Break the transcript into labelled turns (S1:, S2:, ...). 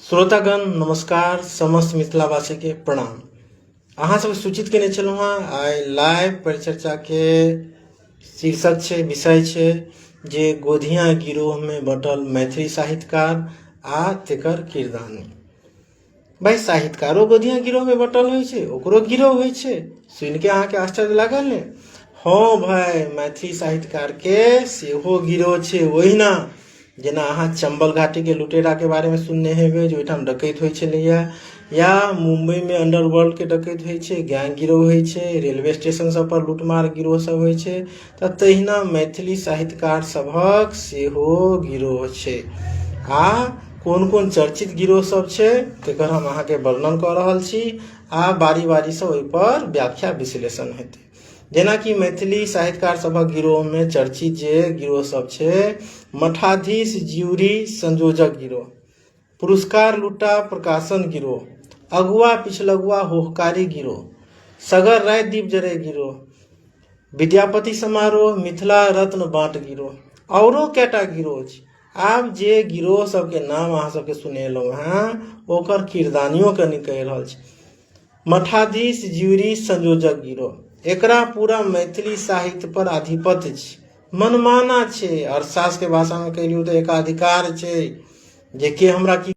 S1: श्रोतागण नमस्कार, समस्त मिथिलावासीके प्रणाम। अहाँ सबके सूचित केने छलहुँ हेँ, आइ लाइव परिचर्चाके शीर्षक छै, विषय छै जे गोधियाँ गिरोहमे बँटल मैथिली साहित्यकार आ तेकर किरदानी। भाइ, साहित्यकारो गोधियाँ गिरोहमे बँटल होइ छै, ओकरो गिरोह होइ छै, सुनिके अहाँके आश्चर्य लागल ने? हँ भाइ, मैथिली साहित्यकारके सेहो गिरोह छै। ओहिना जेना अहाँ चम्बल घाटीके लुटेराके बारेमे सुनने हेबै जे ओहिठाम डकैत होइ छलैए, या मुम्बइमे अंडरवर्ल्डके डकैत होइ छै, गैंग गिरोह होइ छै, रेलवे स्टेशन सब पर लूटमार गिरोह सब होइ छै, तऽ तहिना मैथिली साहित्यकार सभक सेहो गिरोह छै। आ कोन कोन चर्चित गिरोह सब छै तेकर हम अहाँके वर्णन कऽ रहल छी आ बारी बारीसँ ओहिपर व्याख्या विश्लेषण हेतै। जेनाकि मैथिली साहित्यकार सभक गिरोहमे चर्चित जे गिरोह सब छै, मठाधीश ज्यूरी संयोजक गिरोह, पुरस्कार लुटा प्रकाशन गिरोह, अगुआ पिछलगुआ होहकारी गिरोह, सगर राति दीप जरे गिरोह, विद्यापति समारोह मिथिला रत्न बाँट गिरोह, औरो कएटा गिरोह छै। आब जे गिरोह सबके नाम अहाँ सबके सुनेलहुँ हेँ ओकर किरदानियो कनि कहि रहल छी। मठाधीश ज्यूरी संयोजक गिरोह, एकरा पूरा मैथिली साहित्य पर आधिपत्य छै, मनमाना छै, अर्थशास्त्र के भाषामे कहि लियौ तऽ एकाधिकार छै जे के हमरा की।